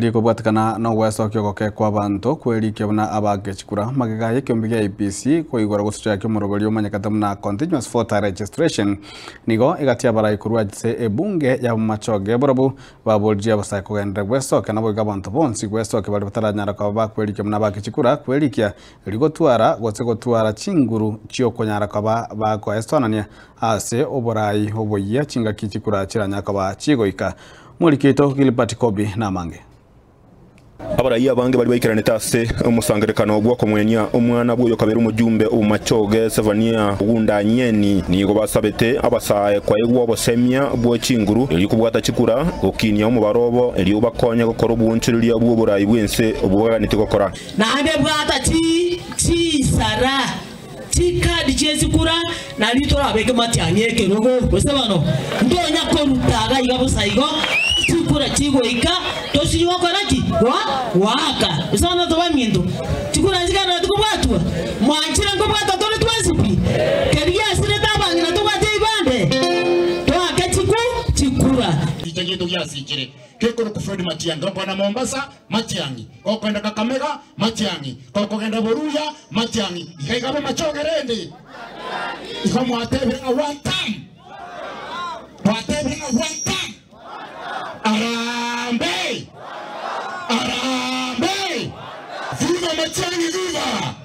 Rikobwatekana nogwesokia ogoke kw'abanto kwerikia buna abaake chikura magega y'ekeombe gia IEBC koigora gosucha omoroberi omanyekete buna continuous voter registration nigo egati abarai korwa ase ebunge ya Bomachoge barabwo baboririe abasae kogenderera gwesokia naboigo abanto bonsi gwesokia baria bataranyara koba bakwerikia buna abaake chikura kwerikia rigotwara gose gotwara chinguru chiokonyara koba bakoesonania ase oborai oboyia chingaki chikura chiranya koba chigoika. Moriki oito Gilbert Kobi namange. Abarai abange baria baikeranete ase omosangererekano bw'okomwenia omwana bw'oyokabere omojumbe Obomachoge Sefania Ogunda Anyeni nigo basabete abasae kwaegwa obosemia bwe chinguru erio kobwata chikura gokinia omobaro obo erio bakonye gokora obwonchoreria bw'oborai bw'ense obwo baganetie gokora. Naende bwata chinsara chikadi chi'echikura, nario torabeke matiang'i ekerogo. Gose bono ntonya koruta iga iga bosa igo, chikura chigoika, tosinye gokora ki? Goaka. Gose bono tobaminto, chikura nchigenderereti kobwatwa? Mwanchire nkobwatwa tore twensi pi? Keria giasirete abang'ina tobwate ebibande, toake chiku chikura. Ticha gento giasichire kekorokwa Fred Matiang'i okogenda Mombasa Matiang'i gokogenda Kakamega Matiang'i gokogenda Boruya Matiang'i iga iga bomachoge rende igo mwatebire ng'a one term twatebire ng'a one term Harambee Harambee Viva Matiang'i viva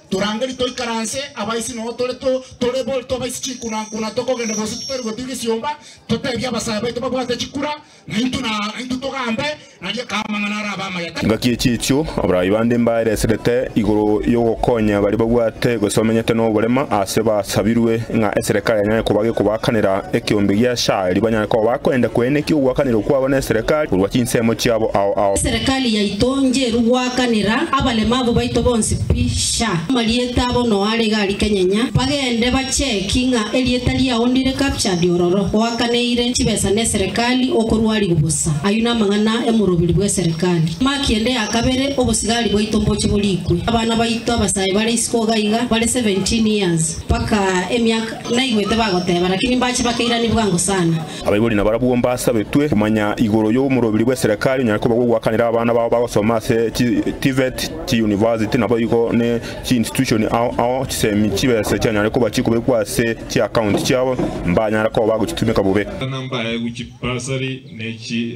Torangeri toikaranse abaisi noo tore tore tobaisi chinkunankuna tokogenda gose totari gotiga esiomba totebie abasae baito babwate chikura naintwe naintwe togambe nario amang'ana arabe amaya. Ngaki echi echio abarai bande mbaereserete igoro y'ogokonya baria babwate gose bamenyete noborema ase basabirwe ng'a eserekari yanyare koba gekobakanera ekeombe gia SHA erio banyare koba bakoenda koenekia ogoakanera kwabo na eserekari korwa chinsemo chiabo ao ao. Serikali yaito njeru gwakanera abalemavu baito bonsi pi SHA marieta abo no are gari kenyenya bagende bacheki ng'a erieta riao ndire captured ororo gwakaneire chibesa ne serikali okorwari gubusa ayu namang'ana emorobiri bwa serikali makiende ya kabere obosigari bwaito mboche borikwe abana baito abasae bare isiko gaiga bare 17 years mpaka emiaka naigwete bagoteba lakini mbache bakeirani bwango sana. Abaibori nabarabwo mbasabetwe kumanya igoro y'omorobiri bwa serikali onyare koba gogwakanera abana babo bagosoma ase TVET chi university nabo igo ne chi institution ao ao chisemi chibesa chianyare koba chikobekwa ase chi account chiabo mbanyara koba bagochitumika bobe. Namba ya bursary nechi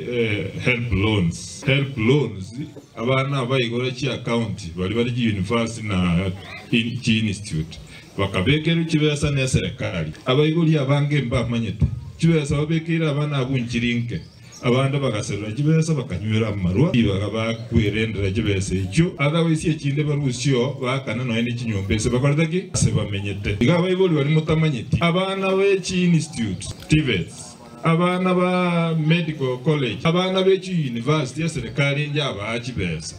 help loans help loans abana baigora chi account bari bari chi university na chi institute bakabekera chibesa ne serikali abaigori abange mbamanyete chibesa babekera abana abunchirinke abandi bagaserera chibesa bakanywera amarwa ibaga bakwerendera chibesa echio otherwise echinde barusio bakana noene chinyomba ase bakorete ki ase bamenyete iga abaibori bari mutamanyeti abana b'echi institute TVETs abana ba medical college abana b'echi university ya serikali njabaa chibesa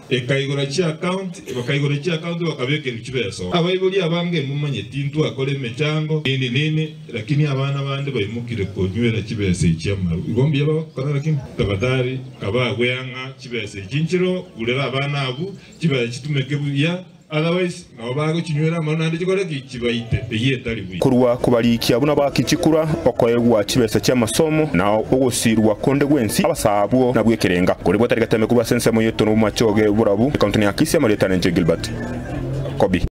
ekaigora chi account bakaigora chi account bakabekera chibesa abaibori abange mumanyeti ntwakora emechango nini nini lakini abana bande baimukire konywera chibesa echi amaru igombi yabakora lakini tafadhali kabagweanga chibesa echinchiro gurera abana abu chibesa chitumeke buya otherwise nabo bagochinywera amaru nande chikore ki chibaite eyetari buya korwa kubarikia buna bakichikura okoegwa chibesa chiamasomo na ogosirwa konde gwensi abasabwo na bwekerenga kuri bwatari gateme kuba sensemo yetu no machoge burabu kaunti ya Kisii Marieta Gilbert Kobi.